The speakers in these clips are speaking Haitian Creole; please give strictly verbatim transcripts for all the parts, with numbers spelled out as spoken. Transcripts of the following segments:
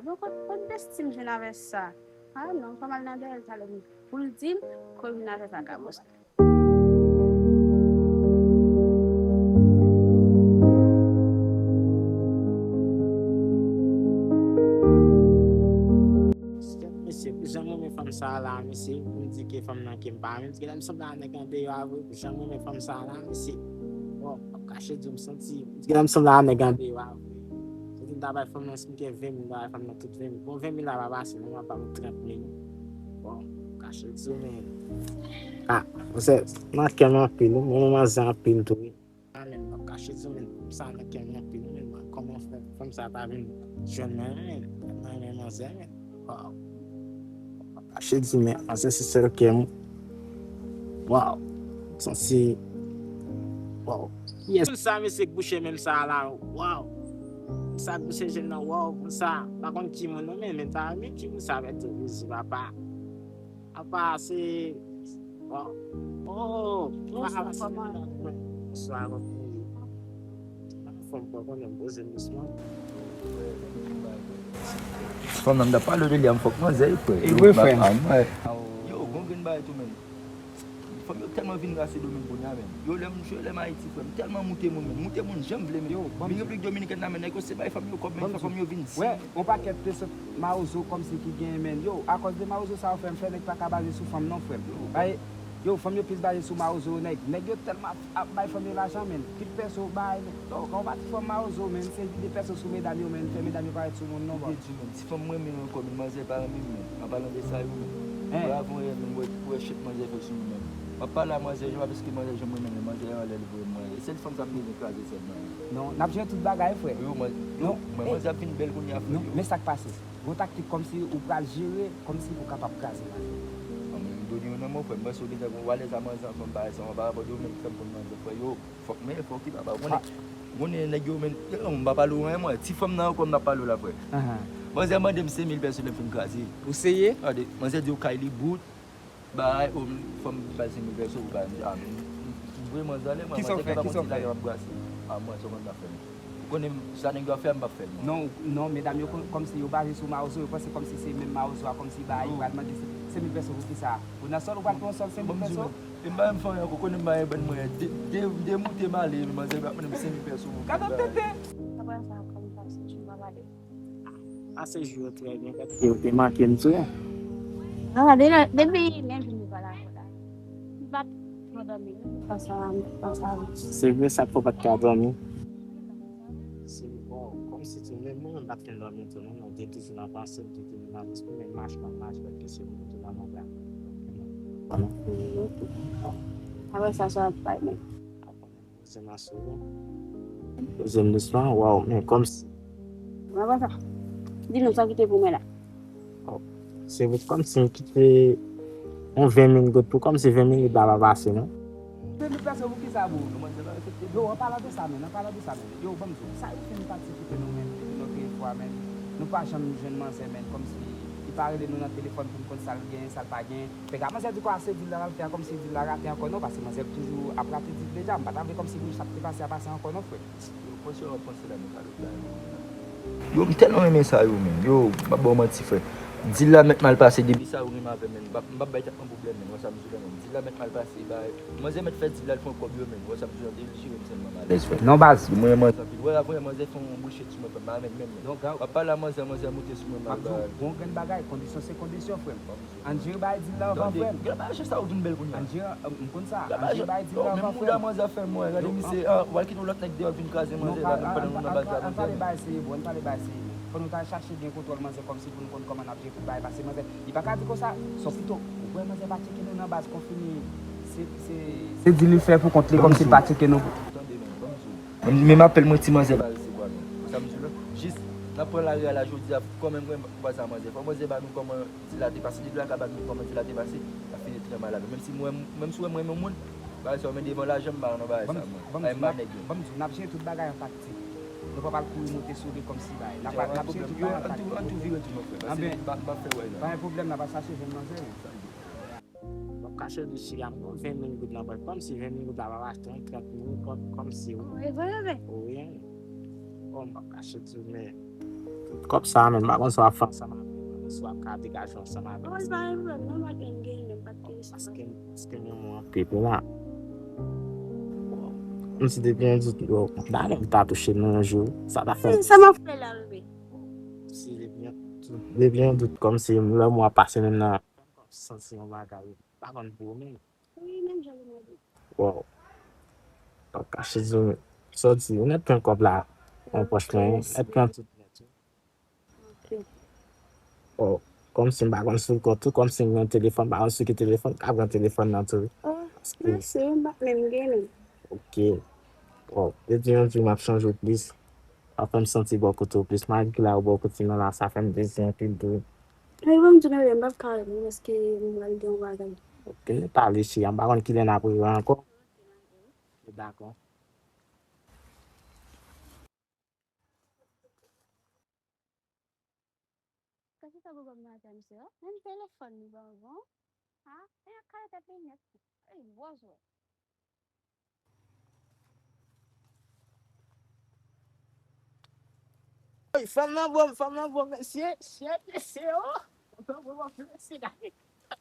Bon, kot, kot besti m jwenn avè sa? Ah non, fò m al nan dèyè l talè pou l di m kote l vin avè vakabon sa. Mesye, jan m renmen fanm sa a la, mesye, pou m di ke fanm nan ke m pa renmen, gen lè m sanble a nèg andeyò a vre, jan m renmen fanm sa a la, mesye. Bon, m ap kache di w, m santi, gen lè m sanble a nèg andeyò a vre. Santi m ta bay fanm nan, si m gen ven mil, m ta bay fanm nan tout ven mil. Bon, ven mil la pa pase, non, m ap ba nou trant mil. Bon, m kache di w, men. Ah, se nan kè m anpil, wi, mwen renmen manzè anpil tou, wi. Amen. M ap kache di w, men, sa nan kè m anpil, men, mwen, kòman fè fanm sa ta vin jwenn mwen, men, mwen renmen manzè, men. Waw. M ap kache di w, men, manzè se sèl kè m. Waw. Santi. Waw. Yes. Moun sa, mesye, k bouche menm sa la, waw. Moun sa k bouche jèn nan, waw. Moun sa, pa konn ki moun, non, men, men, ta renmen ki moun sa, mèt tou, vizib, papa. Apa, se, bon. Oh, bonswa, kòman? Bonswa, kòman? Anfòm, pa konnen, poze m dousman. Fanm nan, m ta pale de li a, m fòk manzè, frè. E vre, frè. Yo, gon grenn bagay tou, men. Fanm yo tèlman vin rase domèn kounye a, men. Yo, lè m jwe, lè m Ayiti, frè, m tèlman moute moun, men. Moute moun, jan m vle, men. Yo, vin Repiblik Dominikèn la, men, nèg yo se bay fanm yo kòb, men, fè fanm yo vin. Wè, on pakèt de sòt mawozo kòmsi ki genyen, men. Yo, akòz de mawozo sa yo fè, m fè nèg pa ka baze sou fanm non, frè m. Bay, yo, fanm yo plis baze sou mawozo, nèg. Nèg yo tèlman ap, ap bay fanm yo lajan, men. Kit pèso bay, men. Yo, kan w pa ti fanm mawozo, men, se vide pèso sou medam yo, men. Fè medam yo parèt sou moun non, bò. Ti fanm mwen renmen ankò, men manzè pa renmen m, men. An palan de sa yo, men. Bravo, men, mwen, mwen chet manzè fè sou mwen, men. M ap pale a manzè, jan, paske manzè, jan mwen renmen, manzè anlè l voye mwen. E sèl fanm sa m bezwen kraze sèlman. Non, n ap jere tout bagay, frè. Yo, mwen, yo, mwen, manzè ap vin bèl kounye a, frè, yo. Men sa k pase. Gon taktik kòmsi ou pral jere, kòmsi pou kapab kraze manzè. An, mwen, m done yon nan mwen, frè. M panse w gentan gon walèz a manzè ansanm, bagay sa, pa rapò de ou menm ki fè m konn manzè, frè, yo. Fòk, men, fòk ki papa. Ou konnen, ou konnen nèg yo, men, yo, m pa pale w anyen, mwen. Ti fanm nan ankò m t ap pale w la, frè. Manzè mande m senk mil pèso lè m fin kraze. Ou serye? Gade, manzè di w kay li bout. Bay, o, fanm bay senk mil pèso pou bay, m di, a, men, m voye manzè anlè, mwen, manzè gen pa konn ti lajan m ap brase. A, mwen, sa w konn m ap fè, mwen. Ou konnen, sa nèg yo ap fè a, m p ap fè l, mwen. Non, non, medam yo kon-, kòmsi yo baze sou mawozo, yo panse kòmsi se menm mawozo a, kòmsi bay, yo pral mande se, senk mil pèso pou kisa? Ou nan sòl, ou pral pran yon sòl senk mil pèso? E m pa menm fè anyen ankò, konnen m pa gen bann mwayen. De, de, demoute m ale, men manzè ap mande m senk mil pèso pou bay. Gade tenten! Apre sa, kòm m pa santi m pa pale. Pase jou yo trè byen, paske yo te manke m tou. Ah, de, depi lendi nou pa la, la. M pa t pran dòmi, non, m pa sa, m pa sa. Se vre, sa k fè w pa t ka dòmi. Se bon, kòmsi tou, menm mwen, m pa t ka dòmi tou, non, mwen te toujou nan panse, m te toujou nan panse, men mache, m ap mache, paske se mwen tou nan mwen la. Apre sa, sa ap bay, men. Dezèm asou wi. Dezèm leson an, waw, men kòmsi. Mwen konsa. Di nou sa w kite pou mwen la. Oh, se vre kòmsi m kite yon ven mil goud pou kòmsi ven mil goud la pa pase non. Ven mil pase pou kisa bro? Yo, an palan de sa menm, an palan de sa menm. Yo, ban m di w, sa yo fin pati kite nou menm depi lòt fwa menm. Nou pa janm jwenn manzè menm kòmsi li pa rele nou nan telefòn pou n konn sa l genyen, sa l pa genyen. Pega manzè di kwa se dil la l al fè a kòmsi dil la rate ankò non, paske manzè toujou ap rate dil deja, m pa ta vle kòmsi pou sa k te pase a pase ankò non frè. Yo, panse w ap panse la men kalòt la yo. Yo, m tèlman renmen sa yo men. Yo, m ap ba w manti frè. Dil la mèt mal pase, depi sa yo renmen avè m men, m p ap, m p ap bay tèt mwen pwoblèm men, w wè sa m di w la men. Dil la mèt mal pase, bay. Manzè mèt fè dil la, l pran kòb yo men, w wè sa m di w la, delije m sèlman m alèz frè. Non baz. Mwen manzè anpil, w wè la, frè, manzè fè yon bouchèt sou mwen frè, m pa renmen l menm men. W ap pale a manzè, manzè moute sou mwen mal bay. Bon grenn bagay, kondisyon se kondisyon frè m. Ann jere bagay dil la anvan frè m. Gade bagay jan sa yo vin bèl kounye a. Ann jere, m konn sa. Ann jere bagay dil la anvan frè m. Menm mouda manzè fè mwen, gade misye, ah, w al kite yon lòt nèg deyò vin kraze manzè la, pandan nou nan baz la, manzè. Ann pale bagay serye bro, ann pale bagay serye. Fò nou ta chache gen kontwòl manzè kòmsi pou nou konn kòman n ap jere tout bagay, paske manzè, li pa ka di konsa, sòf pito. Ou kwè manzè pa tcheke nou nan baz konfini, se, se, se dil li fè pou kont li kòmsi li pa tcheke nou. Tande men, ban m di w. Men, men m apèl mwen ti manzè pa resevwa non. Sa m di w la. Jis, n ap pran lari a la jodi a, kòman mwen kwaze a manzè. Fò manzè ba nou kòman dil la te pase, depi l ka ba nou kòman dil la te pase, l ap fini trè mal avè m. Menm si mwen, menm si w wè m renmen yon moun, bagay sa yo, men devan lajan m pa nan bagay sa mwen. Ay m pa nèg yo. Ban m di w, n ap jere tout bagay an taktik. Nou pa pral kouri moute sou li kòmsi bagay. N ap, n ap jere tout bagay an taktik. Ann tou, ann tou vire tou non frè, paske m pa, m pa fè wè la. Pa gen pwoblèm, n ap al chache jwenn manzè men. M ap kache di w cheri a, m gon ven mil goud nan pòch, kòmsi ven mil goud la pa achte yon trant mil kòb, kòmsi wi. Oh, e vre, e vre. Wi. Oh, m ap kache di w, men. Kòb sa a menm, m pa konn si w ap fè ansanm avè m, si w ap ka degaje ansanm avè m. Mwen pa gen pwoblèm non, m pa gen, gen, m pa te. Paske, paske m renmen w anpil, wi la. Kòmsi depi yon dout, yo, m ta renmen ta touche nou yon jou, sa ta fè. Sa m ap fè la, bebe? Si depi yon, depi yon dout, kòmsi lè mwa pase menm nan, m santi yon bagay, m pa konn pou ou menm. Wi, menm jan li mande. Wow. Pap kache di w, sa w di, ou nèt pran kòb la, nan pòch mwen, nèt pran tout nèt, wi. Ok. Oh, kòmsi m pa konn sou kont ou, kòmsi m gen telefòn, m pa konn sou ki telefòn, m ka pran telefòn nan tou. Oh, mèsi, m pa menm gen menm. Ok. Oh, depi yon jou m ap chanje w plis. Sa fè m santi bò kote w plis. Malgre la ou bò kote mwen la, sa fè m plezi anpil tou. Mwen menm tou, mwen menm, m p ap ka rete, paske m pral gen yon bagay. Ok, pale cheri, m pa konn kilè n ap rewè ankò. Dakò. Kòmsi sa pou kòb madanm se, menm telefòn li pa bon. Ha? E ak kale tèt li nèt. Ey, wòz wè. Ey, fanm nan bon, fanm nan bon, mesye, shit, mesye, oh. Fanm nan bon, mesye, gade.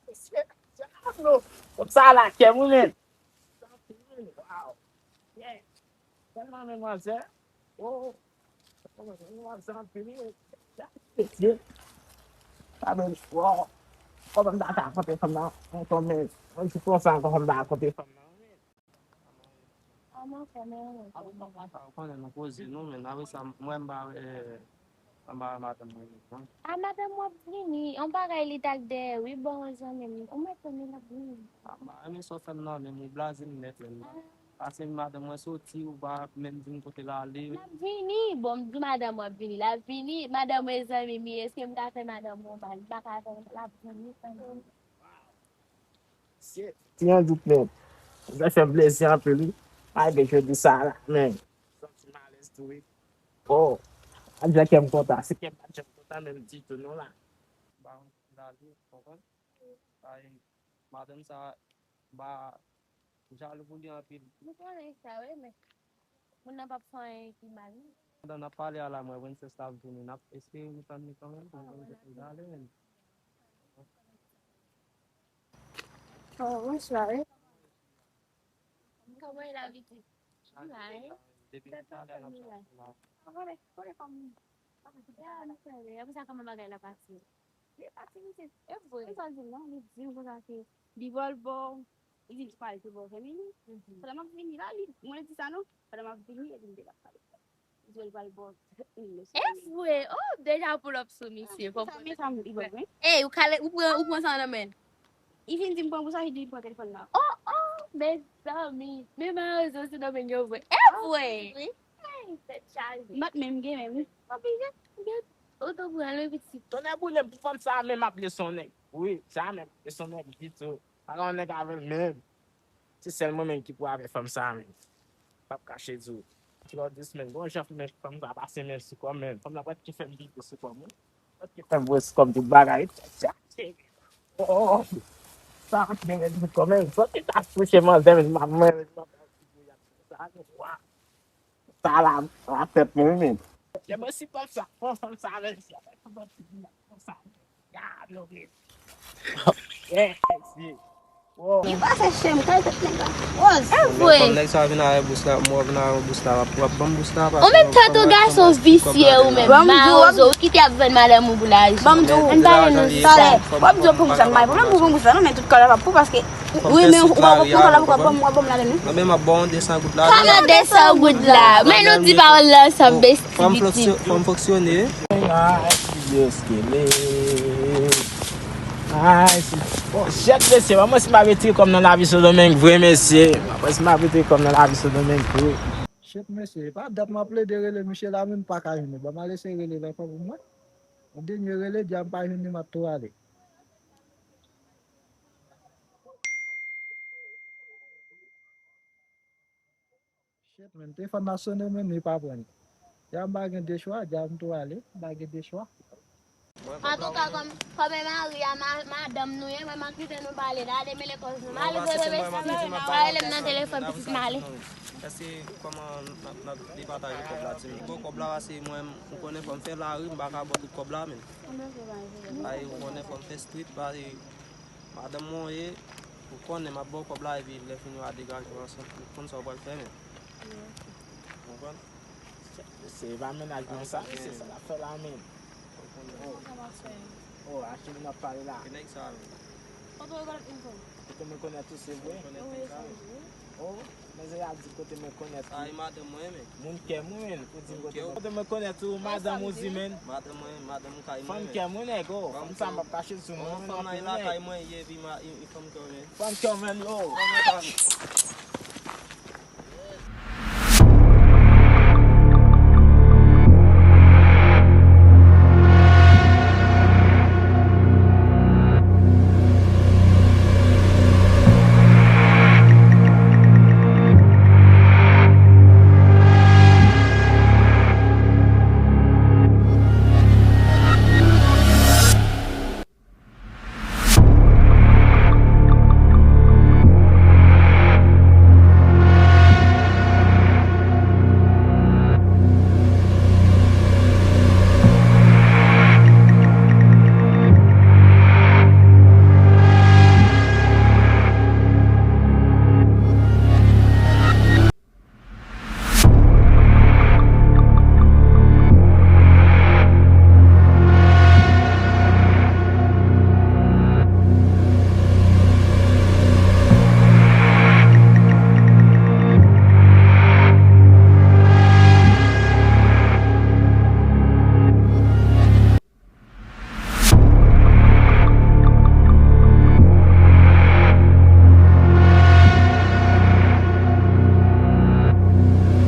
Mesye, mesye, ah, non. Kòb sa la, kè mwen, men. Wow. Yeah. Tèlman menmwazè. Oh. Tèlman menmwazè anpil, wi. Mesye. Sa bèl. Wow. Kòman m ta ka konte fanm nan? Mwen konn, men, mwen ti konsa ankò, fanm nan konte fanm nan, wi. Kòman fè, men, ou konnen nou koze nou, men apre sa, mwen m pa, eh, Anba madanm mwen menm non. A madanm w ap vini. Yon bagay li t al dèyè wi, bon, zanmi m. Ou mèt tande l ap vini. A, m pa renmen sa w fè m nan, men ou blaze m nèt menm. Pase madanm mwen soti, ou pa menm di m kote l ale. L ap vini. Bon, m di madanm w ap vini. L ap vini. Madanm mwen zanmi m ye. Èske m ka fè madanm mwen mal? M pa ka fè l. L ap vini kanmenm. Shit. Ti yon dout men. Sa fè m plezi anpil wi. Malgre jodi sa la, men. Santi m alèz tou wi. Oh, malgre kè m kontan, se kè m pa t janm kontan menm ditou non la. Ba, la li, konprann? Ay, madanm sa, ba, jalou pou li anpil. Nou konnen sa wi, men moun nan p ap fè anyen ki mal non. Pandan n ap pale a la, mwen Princess la ap vini, n ap espere nou tann li kanmenm pou nou konn kote l ale menm. Oh, bonswa, wi. Kòman e la, pitit? Depi talè n ap chante la. Kote, kote fanm? Ya, nou konnen. Apre sa, kòman bagay la pase? Li pati pitit. E vre. Sa l di m non, li di m konsa ke li ba w l bò. Li di l pral te bò fè mini. Pandan m ap vini la, li, mwen di sa non. Pandan m ap vini, epi m te la pale. Li di l pral bò. E vre. Oh, deja pull up sou misye. Fò sa, men sa m, li ba w, wi. Ey, ou kale, ou pran, ou pran sa nan men l. Li vin di m pran pou sa, li di li pran telefòn nan. Oh, oh, mezanmi. Men mawozo Sendomeng yo vre. E vre. Wi. Ay, tèt chaje. M pa t menm gen menm wi. Papi, gad, gad. Ou t ap pran lè pitit. Tonnè boule m pou fanm sa menm ap lese yon nèg. Wi, sa menm, lese yon nèg ditou. Pa gen yon nèg avè l menm. Se sèl mwen menm ki pou avè fanm sa menm. P ap kache di w. Ti lòt dis menm. Bon, jan men fanm sa pase men sou kò m menm. Fanm la pral ki fè m pike sou kò m wi. Pral ki fè m voye sou kò m tout bagay. Oh, sa ap gen rèd sou kò m menm. Fò ki ta touche manzè menm, manman menm. Sa la, la tèt mwen, men. Lè mwen si pran sa, pran fanm sa, men si pran sa, gad nou, men. Yes, yes. Wow. Li pa fè chèm, kay tèt nèg la. Woz. E vre. Kòm nèg sa vin avè bous la, mwen vin avè bous la, w ap, w ap ban m bous la, paske ou menm tanto gason visye ou menm, mawozo, ou kite ap vann madanm ou pou lajan. Ban m di w, ann pale nou sa. W ap di w pou m sa, m pa gen pwoblèm pou ban m bous la, non, men tout kòb la p ap pou, paske Wi, men w pa pran kòb la, w pa pran, w pa pran ladan wi. Non, men m ap ba w de san goud la. Kòman de san goud la? Men nou di pawòl la ansanm, besti pitit. Fò m fonksyone. Ay, si Dye kele. Ay, si. Bon, shit, mesye, mwen si m ap retire kò m nan lavi Sendomeng vre, mesye. Mwen si m ap retire kò m nan lavi Sendomeng vre. Shit, mesye, e pa dat m ap plede rele misye la, men m pa ka jwenn li. Ban m al eseye rele l ankò pou mwen. Yon dènye rele, dja m pa jwenn li, m ap tou ale. Shit, man, telefòn nan sonnen, men li pa pran. Dja m pa gen de chwa, dja m tou ale, m pa gen de chwa. Antouka, kòm, kòm e mari a ma-, madanm nou ye, mwen m ak Tite nou pale la, ale mele kòz nou. M ale vre bebe, pa rele m nan telefòn, pitit m ale. Èske kòman n ap, n ap depataje kòb la, timoun? Bon, kòb la, pase mwen, ou konnen fò m fè lari, m pa ka ba w tout kòb la, men. Ay, ou konnen fò m fè street, pase madanm mwen ye, ou konnen m ap ba w kòb la, epi lè fini w a degaje w ansanm, ou konn sa w pral fè, men. Ou konprann? Se pa mennaj mwen sa, se sa l ap fè la, men. Oh, a ki moun ap pale la? Ki nèg sa, men? Kote mwen konèt ou, se vre? Oh, men se y ap di kote mwen konèt ou. Ay, madanm mwen, men. Moun kè mwen, men. Ou di kote mwen, kote mwen konèt ou, madanm ou di, men. Madanm mwen, madanm kay mwen, men. Fanm kè mwen, nèg, oh. Fanm sa m ap kache sou mwen, men. Fanm nan lakay mwen, ye, epi ma, e, e fanm kè mwen. Fanm kè mwen, oh.